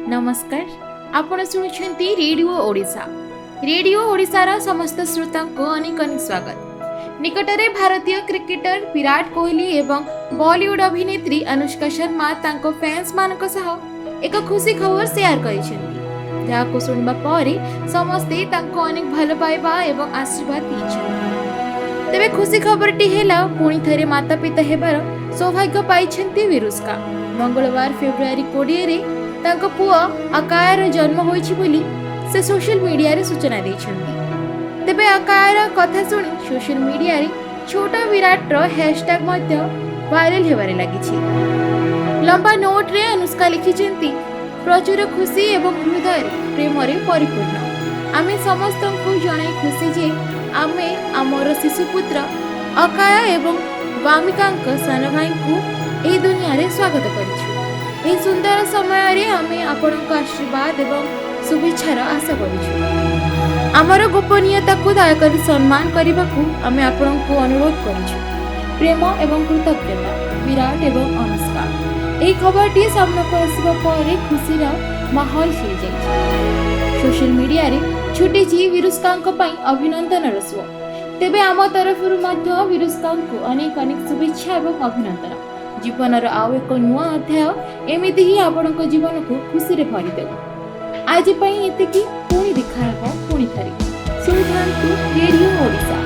ନମସ୍କାର, ଆପଣ ଶୁଣୁଛନ୍ତି ରେଡ଼ିଓ ଓଡ଼ିଶା। ରେଡ଼ିଓ ଓଡ଼ିଶାର ସମସ୍ତ ଶ୍ରୋତାଙ୍କୁ ଅନେକ ଅନେକ ସ୍ୱାଗତ। ନିକଟରେ ଭାରତୀୟ କ୍ରିକେଟର ବିରାଟ କୋହଲି ଏବଂ ବଲିଉଡ ଅଭିନେତ୍ରୀ ଅନୁଷ୍କା ଶର୍ମା ତାଙ୍କ ଫ୍ୟାନ୍ସମାନଙ୍କ ସହ ଏକ ଖୁସି ଖବର ସେୟାର କରିଛନ୍ତି, ଯାହାକୁ ଶୁଣିବା ପରେ ସମସ୍ତେ ତାଙ୍କୁ ଅନେକ ଭଲ ପାଇବା ଏବଂ ଆଶୀର୍ବାଦ ଦେଇଛନ୍ତି। ତେବେ ଖୁସି ଖବରଟି ହେଲା, ପୁଣି ଥରେ ମାତା ପିତା ହେବାର ସୌଭାଗ୍ୟ ପାଇଛନ୍ତି ବିରୁଷ୍କା। ମଙ୍ଗଳବାର ଫେବୃଆରୀ 20ରେ ତାଙ୍କ ପୁଅ ଅକାୟର ଜନ୍ମ ହୋଇଛି ବୋଲି ସେ ସୋସିଆଲ ମିଡିଆରେ ସୂଚନା ଦେଇଛନ୍ତି। ତେବେ ଅକାୟର କଥା ଶୁଣି ସୋସିଆଲ ମିଡିଆରେ ଛୋଟ ବିରାଟର ହ୍ୟାଶଟ୍ୟାଗ ମଧ୍ୟ ଭାଇରାଲ ହେବାରେ ଲାଗିଛି। ଲମ୍ବା ନୋଟ୍ରେ ଅନୁଷ୍କା ଲେଖିଛନ୍ତି, "ପ୍ରଚୁର ଖୁସି ଏବଂ ହୃଦୟରେ ପ୍ରେମରେ ପରିପୂର୍ଣ୍ଣ ଆମେ ସମସ୍ତଙ୍କୁ ଜଣାଇ ଖୁସି ଯେ ଆମେ ଆମର ଶିଶୁପୁତ୍ର ଅକାୟ ଏବଂ ୱାମିକାଙ୍କ ସାନ ଭାଇଙ୍କୁ ଏହି ଦୁନିଆରେ ସ୍ୱାଗତ କରିଛୁ। ଏହି ସୁନ୍ଦର ସମୟରେ ଆମେ ଆପଣଙ୍କ ଆଶୀର୍ବାଦ ଏବଂ ଶୁଭେଚ୍ଛାର ଆଶା କରୁଛୁ। ଆମର ଗୋପନୀୟତାକୁ ଦୟାକରି ସମ୍ମାନ କରିବାକୁ ଆମେ ଆପଣଙ୍କୁ ଅନୁରୋଧ କରୁଛୁ। ପ୍ରେମ ଏବଂ କୃତଜ୍ଞତା, ବିରାଟ ଏବଂ ଅନୁଷ୍କା।" ଏହି ଖବରଟି ସାମ୍ନାକୁ ଆସିବା ପରେ ଖୁସିର ମାହୋଲ ଖେଳିଯାଇଛି। ସୋସିଆଲ ମିଡିଆରେ ଛୁଟିଛି ବିରୁଷ୍କାଙ୍କ ପାଇଁ ଅଭିନନ୍ଦନର ସୁଅ। ତେବେ ଆମ ତରଫରୁ ମଧ୍ୟ ବିରୁଷ୍କାଙ୍କୁ ଅନେକ ଅନେକ ଶୁଭେଚ୍ଛା ଏବଂ ଅଭିନନ୍ଦନ। ଜୀବନର ଆଉ ଏକ ନୂଆ ଅଧ୍ୟାୟ ଏମିତି ହିଁ ଆପଣଙ୍କ ଜୀବନକୁ ଖୁସିରେ ଭରିଦେଉ। ଆଜି ପାଇଁ ଏତିକି। ପୁଣି ଦେଖା ହେବ ପୁଣି ଥରେ। ଶୁଣୁଥାନ୍ତୁ ରେଡ଼ିଓ ଓଡ଼ିଶା।